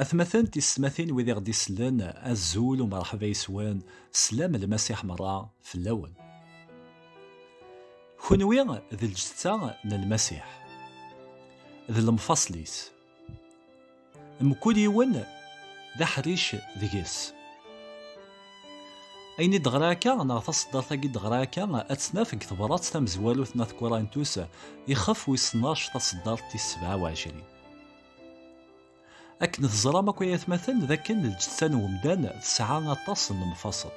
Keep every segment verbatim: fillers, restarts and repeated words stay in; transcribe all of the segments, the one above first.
Atmaten, tisetmatin, wid i ɣ-d-isellen, azul u merḥba yes-wen, sslam n Lmasiḥ merra fell-awen. Kunwi d lǧetta n Lmasiḥ, d lemfaṣel-is. Mkul yiwen d aḥric deg-s. Ayen i d-ɣriɣ akka, neɣ taṣeddart-agi i d-ɣriɣ akka, ad tt-naf deg tebrat tamezwarut n At Kurintus, ixef wis tnac, taṣeddart tis sebɛa u ɛecrin. Akken teẓram akk ay atmaten, d akken lǧetta n wemdan tesɛa aṭas n lemfaṣel.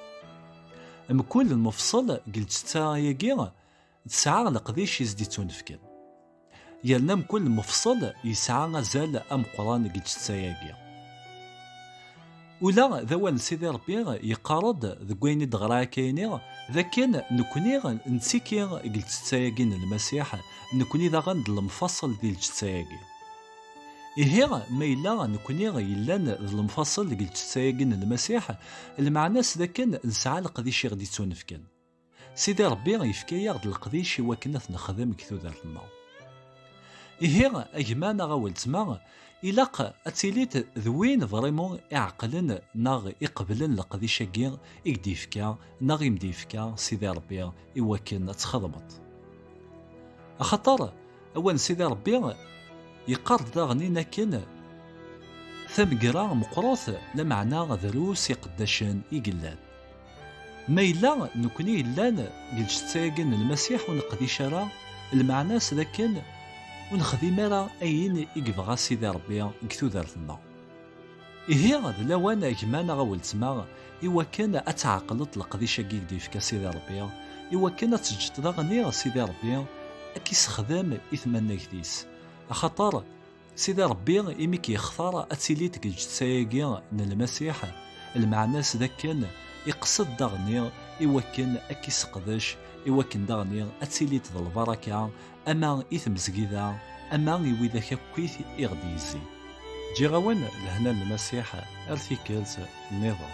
Mkul lemfṣel deg lǧetta-agi tesɛa leqdic i s-d-ittunefken. Yerna mkul lemfṣel yesɛa azal ameqqran deg lǧetta-agi. Ula d awal n Sidi Ṛebbi yeqqar-d deg wayen i d-ɣriɣ akka-ini, d akken nekni nettiki deg lǧetta-agi n Lmasiḥ, nekni daɣen d lemfaṣel di lǧetta-agi. Ihi, ma yella nekni yellan d lemfaṣel deg lǧetta-agi n Lmasiḥ, lmeɛna-s d akken nesɛa leqdic i ɣ-d-ittunefken. Sidi Ṛebbi yefka-yaɣ-d leqdic i wakken ad t-nexdem deg tudert-nneɣ. Ihi, a gma neɣ a weltma, ilaq ad tiliḍ d win vraiment iɛeqlen neɣ iqeblen leqdic-agi i k-d-yefka neɣ i m-d-yefka Sidi Ṛebbi i wakken ad txedmeḍ. Axaṭer awal n Sidi Ṛebbi yeqqar-d daɣen akken tamegra meqqret, lameɛna drus iqeddacen i yellan. Ma yella nekni yellan deg lǧetta-agi n Lmasiḥ ur neqdic ara, lmeɛna-s d akken ur nexdim ara ayen i yebɣa Sidi Ṛebbi deg tudert-nneɣ. Ihi, d lawan a gma neɣ a weltma i wakken ad tɛeqleḍ leqdic-agi i k-d-yefka Sidi Ṛebbi, i wakken ad teǧǧeḍ daɣen Sidi Ṛebbi ad k-issexdem i tmanegt-is. Axaṭer Sidi Ṛebbi, imi k-yextar ad tiliḍ deg lǧetta-agi n Lmasiḥ, lmeɛna-s d akken iqsed daɣen i wakken ad k-isseqdec, i wakken daɣen ad tiliḍ d lbaraka, ama i tmezgida, ama i widak akkit i ɣ-d-yezzi. Ǧǧiɣ-awen lehna n Lmasiḥ ar tikkelt nniḍen.